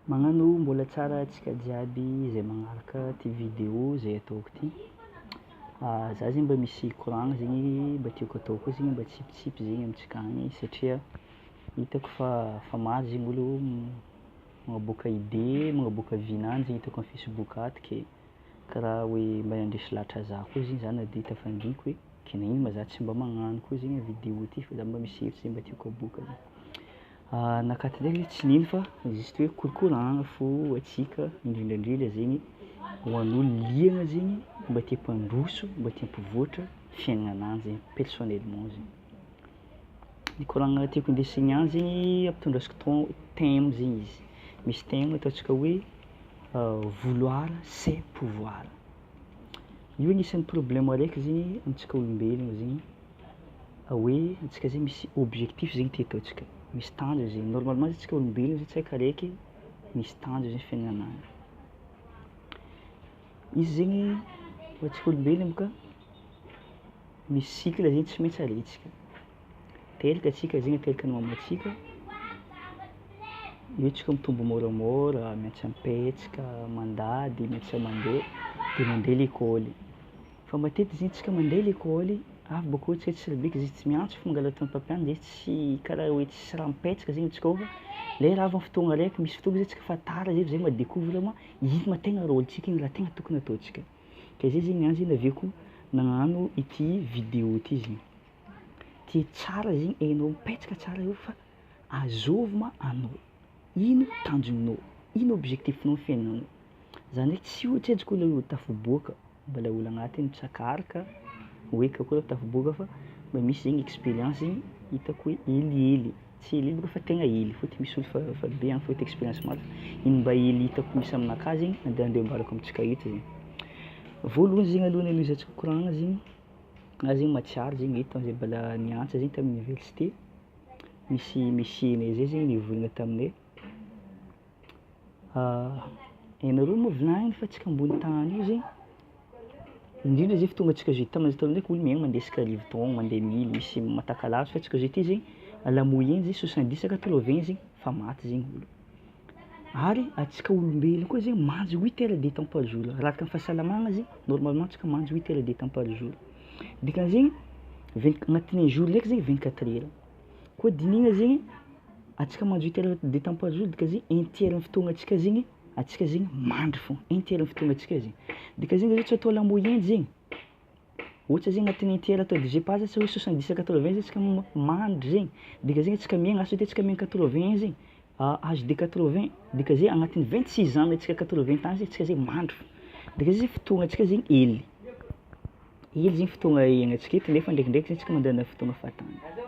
Magnano mbola tsara antsika jiaby izay magnaraka ty vidéo zay ataoko ty. Za zegny mba misy koragna zegny mba tiako atao koa zegny mba atsipitsipy zegny amintsika agny satria hitako fa fa maro zegny olo magnaboaka idée, magnaboaka avis-nanjy hitako am'facebook ato ke karaha hoe mba handresy lahatra za koa zegny za na de tafandiniky hoe ke nagnino ma za tsy mba magnano koa zegny vidéo ty fa za mba misy hevitsy mba tiako aboaka zegny. Nakaty ndraiky tsy n'ino fa juste hoe korokoragna fô antsika indrindrandrindra zegny ho an'olo liagna zegny mba te hampandroso, mba te hampivoatra fiaignanananjy zegny personnellement zegny. Ny koragna tiako indesigny niany zegny ampitondrasiko ton- thème zegny izy, misy thème ataontsika hoe vouloir c'est pouvoir. Io anisan'ny problème araiky zegny amintsika olombelogno zegny hoe antsika zegny misy objectif zegny tia ataontsika, misy tanjona zegny, normalement zany antsika olombelogno zany tsiraikaraiky misy tanjona zay fiaignananany. Izy zegny ho antsika olombelogno boka misy cycle zay tsy maintsy arahintsika, teraka antsika zegny ateraky ny mamantsika, eo tsika mitombo môramôra, mianatra mipetsaka, mandady, mianatra mandeha de mandeha lekôly, fa matetiky zany tsika mandeha lekôly avy bôkeo tsika tsy rabeky izy tsy mianatra fo mangala ataon'ny mpampianatra de tsy karaha hoe tsisy raha mipetsaka zegny antsika ao fa lera avy am'fotoagna araiky misy fotoagna zay tsika fa tara zay vao zay ma-découvre ma ino ma tegna rôlentsika ino raha tegna tokony ataontsika, ke zay zegny niany zay naviako nagnano ity vidéo ty zegny. Ty tsara zegny hainao mipetsaka tsara eo fa azôvy ma anao, ino tanjoninao, ino objectif-nao am'fiaignanao, zany hoe tsy ho tsy endriky olo tafaboaka mbola olo agnatiny mitsakaraka hoe kakory tafaboaka fa mba misy zegny expérience zegny hitako hoe helihely, tsy helihely bôka fa tegna hely fôtony misy olo fa fa be agny fa hita expérience maro iny mba hely hitako misy aminakahy zegny andeha andeha ambarako amintsika eto zegny. Voalohany zegny aloha ny anohizantsika koragna zegny, za zegny mahatsiaro zegny hoe tamin'izahay mbôla nianatra zegny tamin'ny université, misy monsieur-nay zay zegny nivolagna taminay: hainareo moa volagniny fa antsika ambony tany io zegny, indrindra zay fotoagna antsika zao tamin'izy taloha ndraiky olo miaigna mandeha isaka arivo taogno mandeha mily, misy mahataka lavitra fa antsika zao ty zegny à la moyenne zay soixante-dix à quatre-vingt zegny fa maty zegny olo ary antsika olombelona koa zegny mandry huit heures de temps par jour, raha araka ny fahasalamagna zegny normalement antsika mandry huit heures de temps par jour, dikan'izegny vingt- agnatin'ny un jour raiky zegny vingt-quatre heures, koa dinihina zegny antsika mandry huit heures de temps par jour dikan'izay un tiers ny fotoagnantsika zegny antsika zegny mandry foagna, un tiers ny fotoagnantsika zegny, dikan'izegny zao tsy atao la moyenne zegny, ohatra zegny agnatin'ny un tiers atao divisé par asa hoe soixante-dix à quatre-vingt zay tsika ma- mandry zegny, dikan'izegny antsika miaigna asa edy antsika miaigna quatre-vingt zegny à âge de quatre-vingt dikan'izay agnatin'ny vingt-six ans antsika quatre-vingt ans zay tsika zay mandry fao, dikan'izay fotoagnantsika zegny hely, hely zegny fotoagna iaignantsika eto nefa ndraikindraiky zay tsika mandany fotoagna fahatany.